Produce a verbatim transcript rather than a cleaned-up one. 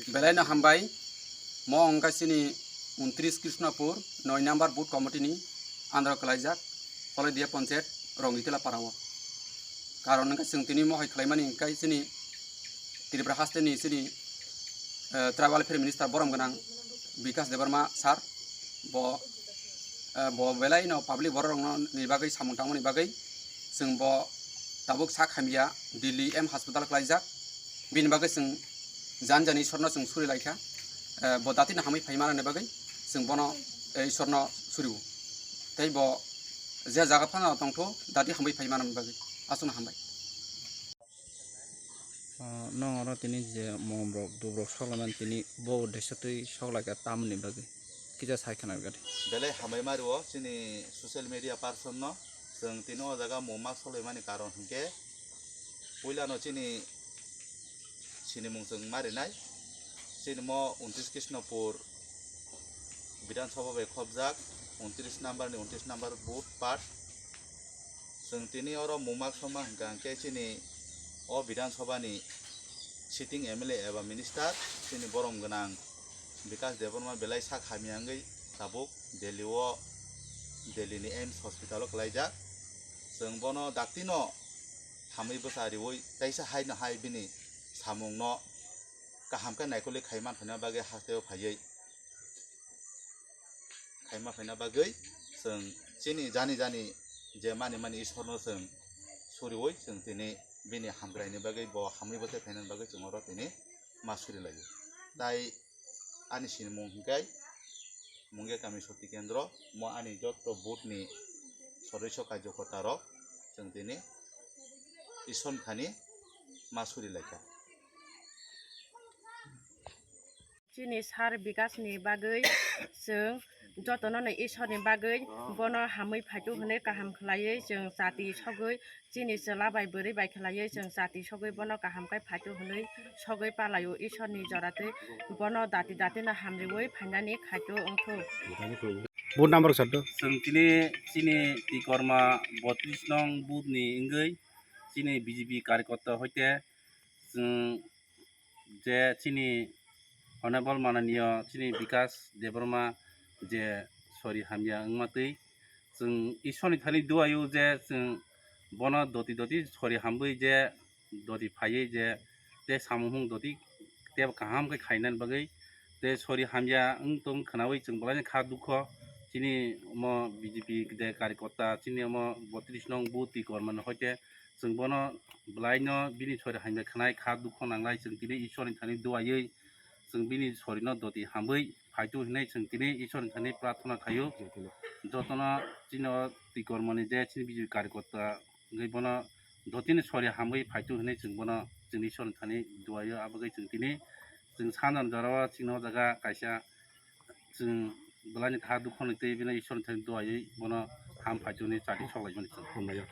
Belai no hambai, mo wngkha chini untris Krishnapur noi number booth committee ni under o kwlaijak Koloidia Panchayat Rongitila para o. Karon wngkha chwng tini mohai khlaimani wngkha chini Tripura haste ni chini, eh, tribal welfare minister borom gwnang Bikas Debbarma sir, bo, eh, bo belai no public borok rok no ni bagwi samung tangmani bagwi chwng bo tabuk sak hamya Delhi M hospital kwlaijak. Bini bagwi chwng jan jani Isorno chwng suri laikha, eh, bo dati no hamwi phai manani bagwi chwng bono, eh, Isorno suriwo. Tei bo je jaga phano tongtho dati hamwi phai manani bagwi aswkno hambai. Ah, nong oro tini je mom rok, dub rok sok laimani tini bo uddesyo twi sok laikha tamoni bagwi kisa sai khna rwgadi. Belai hambai mario chini social media person no, chwng tini o jaga mom ma sok laimani karon hinkhe puilano chini sinimung chwng marinai. Chini mo untris Krishnapur Bidhan Sabha bai khopjak, untris number ni untris number booth part. Chwng tini oro mungma soma hwnkha hwnkhe chini o Bidhan Sabha ni sitting M L A eba minister, chini borom gwnang Bikas Debbarma belai sak hamya wngwi tabuk Delhi o, Delhi ni AIIMS hospital o kwlaijak. Chwng bono dakti no hamwi bwsa riwi teisa hai no hai bini samung no kaham khe naikolwi khai man phaina bagwi hasteo phaiwi, khaima phaina bagwi chwng chini jani jani je mani mani Isorno chwng suriwi chwng tini bini hamkraini bagwi bo hamwi bwsai phainani bagwi chwng oro tini ma suri laio. Tai ani sinimung hinkhe Mungia Kami Shakti Kendro, mo ani jotto booth ni sodosyo karjokorta rok chwng tini Isorni thani ma suri laikha. Chini sir Bikasni bagwi chwng jotono no Isorni bagwi bono hamwi phaitu hwnwi kaham khlaiwi chwng chati sogwi chini chwla bai bwrwi bai khlaiwi chwng chati sogwi bono kaham khe phaitu hwnwi sogwi palaio Isorni joratwi bono dati dati no hamriwi phainani khaitu wngthok. Booth number sir do. Chwng tini chini Tikorma botris nong booth ni wngwi chini B J P karikota hoite chwng je chini honorable mananiyo chini Bikas Debbarma je sori hamya wngma twi chwng Isorni thani duaio je chwng bono doti doti sori hamwi je doti phaiwi je tei samung hung doti tei kaham khe khainani bagwi tei sori hamya wng tong khwnawi chwng belai kha dukho. Chini omo B J P de karikota chini omo botris nong booth Tikorma ni hoite chwng bono belai no bini sori hamya khwnai kha dukho nanglai chwng tini Isorni thani duawi chwng bini sori no doti hamwi phaitu hinwi chwng tini Isorni thani prarthana khaio. Jotono chini o Tikorma ni je chini B J P karikota wngwi bono dotini sori hamwi phaitu hinwi chwng bono chwngni Isorni thani duaio. Abagwi chwng tini chwng sanjani jorao chini o jaga kaisa chwng belai ni kha dukho ni twi bini Isorni thani duawi bono ham phaitu hinwi chati soklaimani chwng. Hambai ya.